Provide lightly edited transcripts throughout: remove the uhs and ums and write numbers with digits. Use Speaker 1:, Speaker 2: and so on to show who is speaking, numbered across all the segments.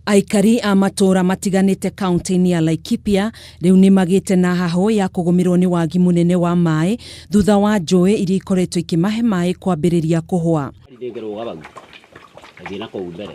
Speaker 1: Aikari a matũũra matiganĩte kaunti-inĩ ya Laikipia rĩu nĩ magĩte na hahũ ya kũgũmĩrwo nĩ wagi mũnene wa maĩ thutha wa njũĩ iria ikoretwo ikĩmahe maĩ kwambĩrĩria kũhwa.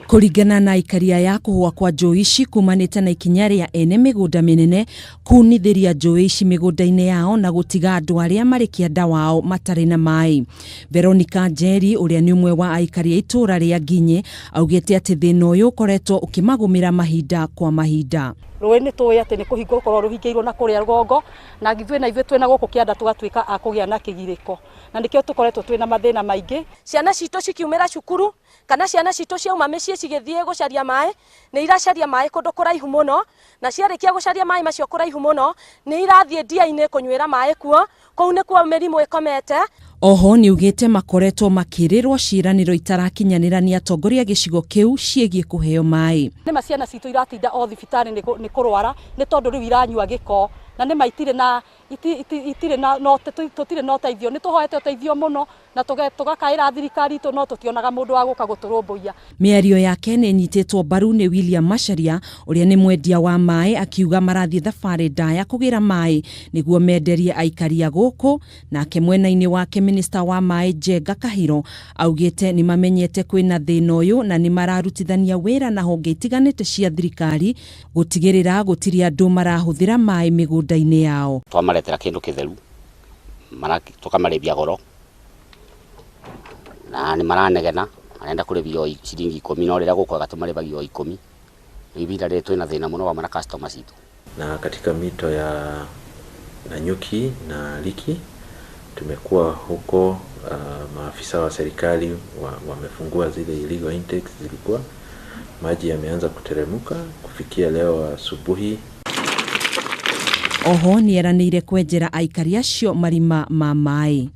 Speaker 1: Kũringana na aikari aya, kũhwa kwa njũĩ ici kumanĩte na ikinya rĩa ene mĩgũnda mĩnene kunithĩria njũĩ ici mĩgũnda-inĩ yao na gũtiga andũ arĩa marĩ kĩanda wao matarĩ na maĩ. Veronica Njeri ũrĩa nĩ ũmwe wa aikari a itũũra rĩa Nginyi augĩte atĩ thĩna ũyũ ũkoretwo ũkĩmagũmĩra mahinda kwa mahinda.
Speaker 2: Rũĩ nĩ tũĩ atĩ nĩ kũhingwo rũkoragwo rũhingĩirwo na kũrĩa rũgongo, na ithuĩ na ithuĩ twĩna gũkũ kĩanda tũgatuĩka a kũgĩa na kĩgirĩko, na nĩkĩo tũkoretwo twĩna mathĩna maingĩ.
Speaker 3: Ciana citũ cikiumĩra cukuru kana ciana citũ ciauma mĩciĩ cigĩthiĩ gũcaria maĩ, nĩ iracaria maĩ kũndũ kũraihu mũno, na ciarĩkia gũcaria maĩ macio kũraihu mũno, nĩ irathiĩ ndia-inĩ kũnyuĩra maĩ kuo, kũu nĩkuo mĩrimũ ĩkomete.
Speaker 1: Oho nĩaugĩte makoretwo makĩrĩrwo ciĩranĩro itarakinyanĩra nĩ atongoria a gĩcigo kĩu ciĩgiĩ kũheo maĩ.
Speaker 2: Nĩma ciana citũ iratinda o thibitarĩ nĩ kũrwara nĩ tondũ rĩu iranyua gĩko na nĩma itirĩ na itirĩ na tũtirĩ na ũteithio. Nĩ tũhoete ũteithio mũno na tũgakaĩra thirikari itũ no tũtionaga mũndũ wa gũka gũtũrũmbũiya.
Speaker 1: Mĩario yake nĩ ĩnyitĩtwo mbaru nĩ William Macharia ũrĩa nĩ mwendia wa maĩ akiuga marathiĩ thabarĩ ndaya kũgĩra maĩ nĩguo menderie aikari a gũkũ. Nake mwena-inĩ wake minista wa maĩ Njenga Kahiro augĩte nĩ mamenyete kwĩna thĩna ũyũ na nĩ mararutithania wĩra na honge itiganĩte cia thirikari gũtigĩrĩra gũtirĩ andũ marahũthĩra maĩ mĩgũnda-inĩ yao.
Speaker 4: Twamaretera kĩndũ kĩtheru tũkamarĩhia goro na nĩ maranegena marenda kũrĩhio ciringi 10 no rĩrĩa gũkwega tũmarĩhagia o 10. Ihinda rĩrĩ twĩna thĩna mũno hamwe na customer citũ.
Speaker 5: Na katika mito ya Nanyuki na Liki tumekuwa huko, maafisa wa serikali wamefungua zile illegal intakes zilikuwa, maji yameanza kuteremuka kufikia leo asubuhi.
Speaker 1: Oho nĩ eranĩire kwenjera aikari acio marima ma maĩ.